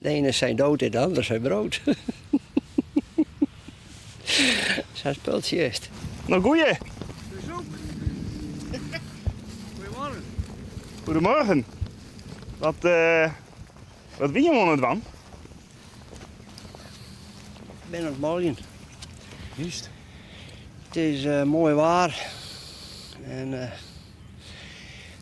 De ene zijn dood en de ander zijn brood. Sa'n spultsje is it. No goeie. Goedemorgen. Goedemorgen. Wat, uh, wat wie je oan it dwaan? Ik bin oan it maljen. Juist. It is uh, moai waar. En uh,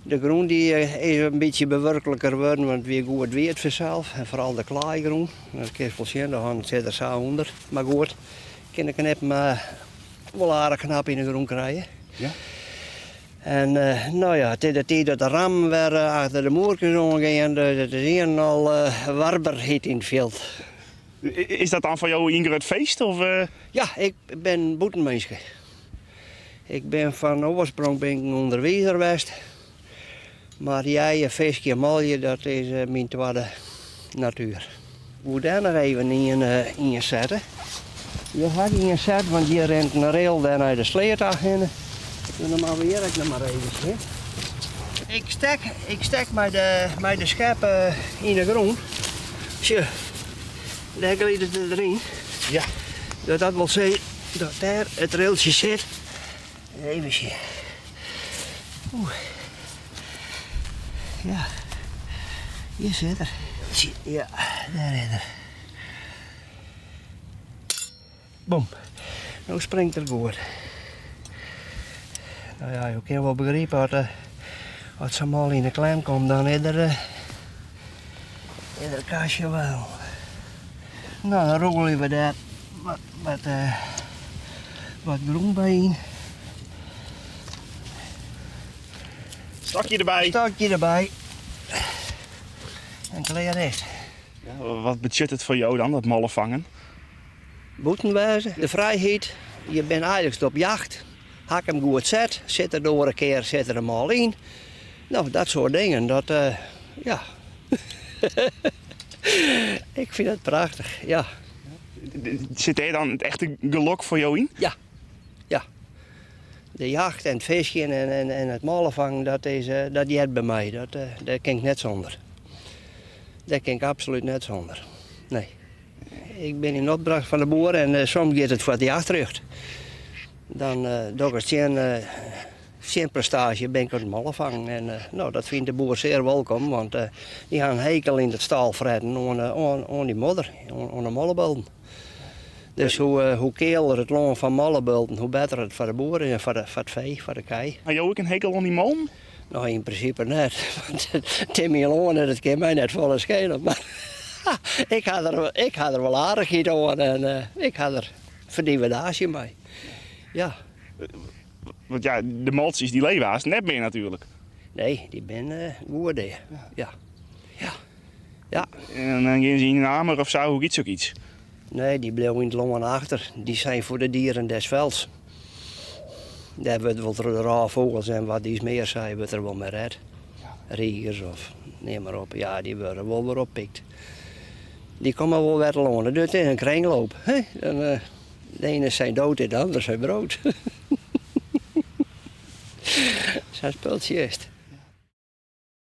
De grûn dy is in bytsje bewurkliker wurden, want it wie goed wiet fansels. En foaral de klaaigrûn. Dat kinst wol sjen, de hannen sitte der sa ûnder. Mar goed, kin de knippen wol aardich knap yn de grûn krije. Ja. En no ja, it is de tiid dat de rammen wer achter de moerkes oan gean, dus it is ien en al warberheid yn it fjild. Is dat dan foar jo ien grut feest? Of? Ja, ik bin bûtenminske. Ik bin fan oarsprong bin ik in ûnderwizer west. Mar jeie, fiskje, malje, dat is myn twadde natuer. Ik woe dêr noch even ien ien sette. Hjir ha ik ien set, want hjir rint in rail dêr nei de sleat ta hinne. Dus dan moatte we hjir ek noch mar even sjen. Ik stek, ik stek mei de, mei de skep yn de grûn. Sjoch, dêr glydt it deryn. Ja. Dus dat wol sizze dat dêr it railtsje sit. Even sjen. Oeh. Ja, hjir sit er. Ja, dêr is er. Boem. No springt er goed. No ja, jo kinne wol begripe at, eh, at sa'n mal yn de klem komt, dan is der, eh, is der kastje wel. No, dan rûgelje we dêr wat, wat, eh, wat grûn by yn. Stokje derby. Stokje derby. En klear is. Ja, wat betsjut it foar jo dan, dat molle fangen? Bûten wêze, de frijheid. Je binne eigentlik op jacht. Ha ik him goed set, sit er de oare kear sit er him al yn. No, dat soart dingen, dat, uh, ja. Ik fyn it prachtich, ja. Sit dêr dan it echte gelok foar jo yn? Ja, ja. De jacht en it fiskjen en, en, en it mollefangen, dat, is, uh, dat heart by my. Dat, uh, dêr kin ik net sûnder. Dêr kin ik absolút net sûnder. Nee. Ik bin yn opdracht fan de boer en uh, soms giet it foar it jachtrjocht. Dan uh, doch ik tsjin, uh, tsjinprestaasje bin ik oan it mollefangen. En uh, no, dat fynt de boer sear wolkom, want uh, dy ha in hekel yn it stâlfretten oan, oan, oan dy modder, oan, oan de mollebulten. Dus hoe, hoe kealer it lân fan mollebulten, hoe better it foar de boer is en foar, de, foar it fee, foar de kij. Ha jo ek in hekel oan dy mollen? No, yn prinsipe net. Want it is myn lân en it kin my net folle skele. Mar ik ha der, ik ha der wol aardichheid oan en uh, ik ha der ferdivedaasje mei. Ja. Want ja, de moltsjes dy leve hast net mear natuerlik. Nee, dy binne goed dea. Ja. Ja. Ja. En dan gean se yn in amer of sa, hoe giet sokyts? Nee, dy bliuwe yn it lân achter. Dy zijn foar de dieren des velds. Dêr wurdt wol troch de rôffûgels en wat dies mear sei, wurdt der wol mei red. Rigers of neam mar op. Ja, dy wurde wol wer oppikt. Dy komme wol wer telâne. Dus it is in kringloop. Hè? Dan, uh, de ene zijn dood en de ander zijn brood. Sa'n spultsje is it.